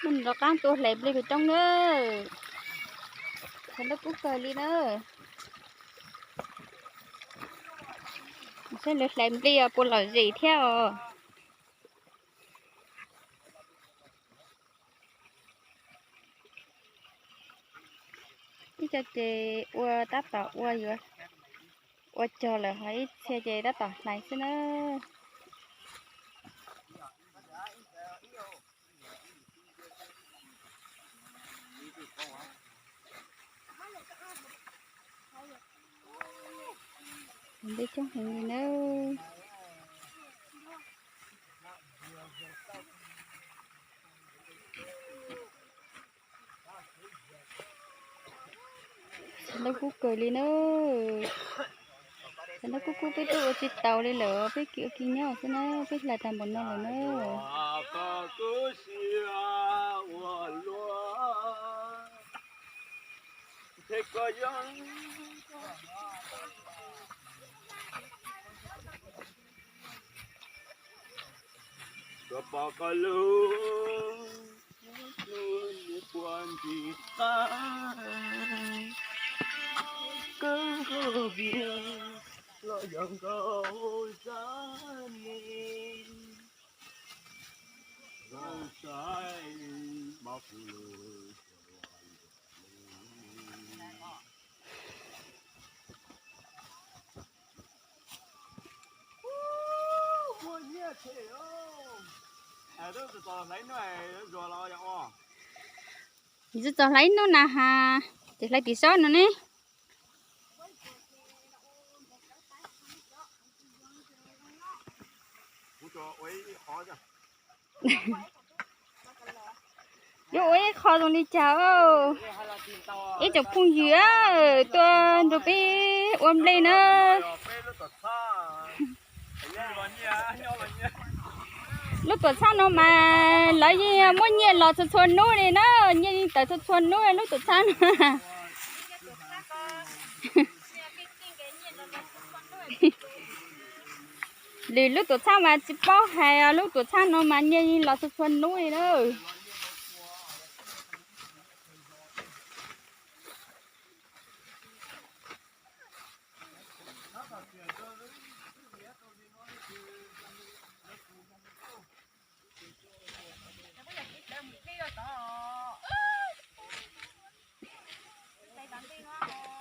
Mus rov qab tua hlais nplej pem roob na. Tshav ntuj kub kawg li na. Saib lawv hlais nplej puas lom zem thiab os. Ib co ces ua tab tom ua yuav ua cog lawm, ho ib txhia ces tab tom hlais xwb na. Ntej coob heev li na. Tshav ntuj kub kawg li na. Tshav ntuj kub kub peb twb ua tsis taus li lawm, peb kis ua kis nyob xwb na, peb hlais tag npaum no lawm na. Koj pom koj lub hlub nws puas nti qab, kawg nkaus vias los yog nkaus zaj me, zoo saib mab pus lug. Tsis txog hlais ib hnub na has, ces hlais tim sob no ne. Yuav ua ib qho zoo li cas? Ib tsoom phooj ywg tuaj nrog peb ua nplej na. Lub tuam txhab no mas lawv yeej muab nyiaj los txhua txhua hnub li na, nyiaj yeej tawm txhua txhua hnub lub tuam txhab no. Lwm lub tuam txhab mas tsis paub hais, lub tuam txhab no mas nyiaj yeej los txhua txhua hnub li na.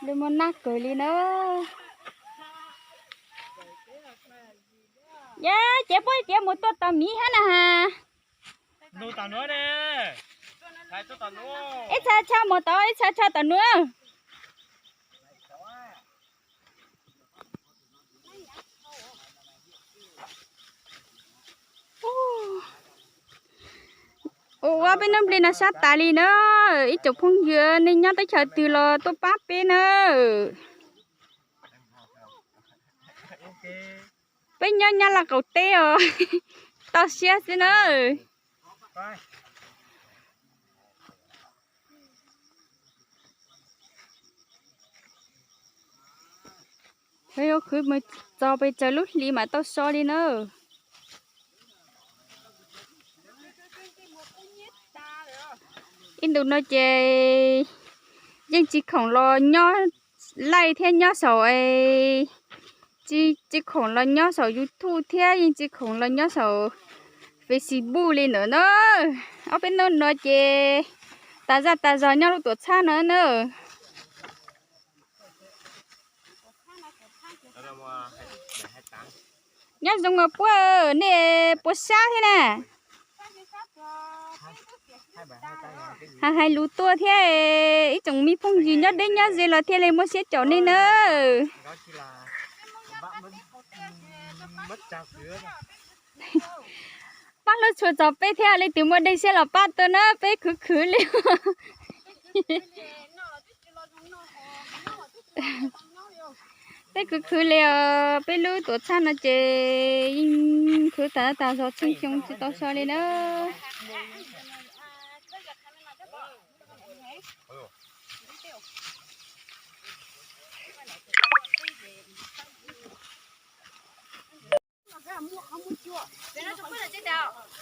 Lub muaj nab kawg li na. Yog ces puab tias mus tua tau miv hab na has. Ib txha tshaj mus tau, ib txha tshaj tom nuav. Ua ua peb nub nplej no sab tas li na. Ib tsoom phooj ywg nej nyob teb chaws twg los tuaj pab peb na. Peb nyob Nyab Laj qaum teb os, toj siab xwb na. Peb yuav khwv mus txog pes tsawg lub hli mam tau so li na. Ib ntus no ces yeej tsis khoom los nyob laij thiab nyob saum, tsis, tsis khoom los nyob saum YouTube thiab yeej tsis khoom los nyob saum Facebook li ntawd na. Ob peb hnub no ces tas zaj tas zog nyob lub tuam txhab no na. Nyob zoo os puab, nej puas sab thiab na? Hais hais lus tuaj thiab, ib tsoom me phooj ywg nyob deb nyob ze los thiaj li muaj siab caum nej na. Pab hlub tshua txog peb thiab, leej twg muaj dej siab los pab tuaj na, peb khwv khwv li. Peb khwv khwv li os, peb lub tuam txhab no ces yeej khwv tas tas zog tsheej xyoo tsis tau so li na.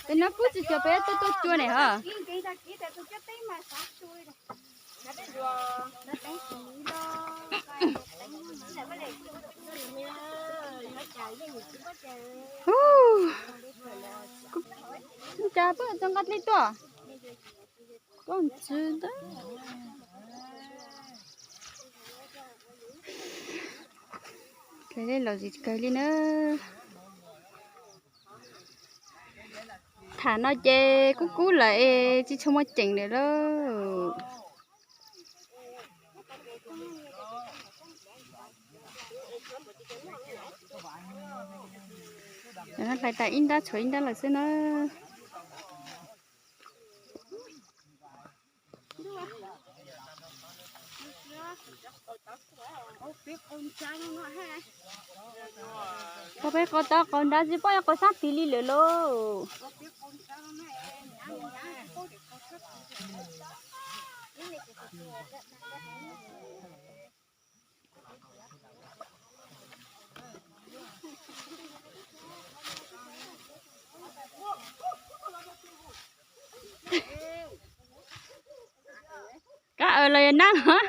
Peb no kuj tsis cov peb tuaj tuaj cua ne hos. Cas peb tau nqa dlej tuaj. Koj ntxwv ntag. Kawg li los tsis kawg li na. Tham no ces kub kub lawm es tsis tshua muaj ceem lawm lauj. Hlais tas ib nrab tshuav ib nrab lawm xwb na. Qhov peb qhov tau qhov nrad tsis paub yog qhov sab tid li lawm lauj. Kab aws los yog nab los?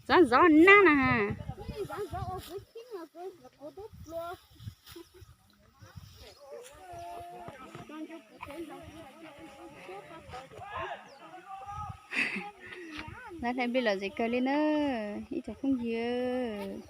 Zov zov nab na. Lawv hlais nplej lom zem kawg li na, ib tsoom phooj ywg.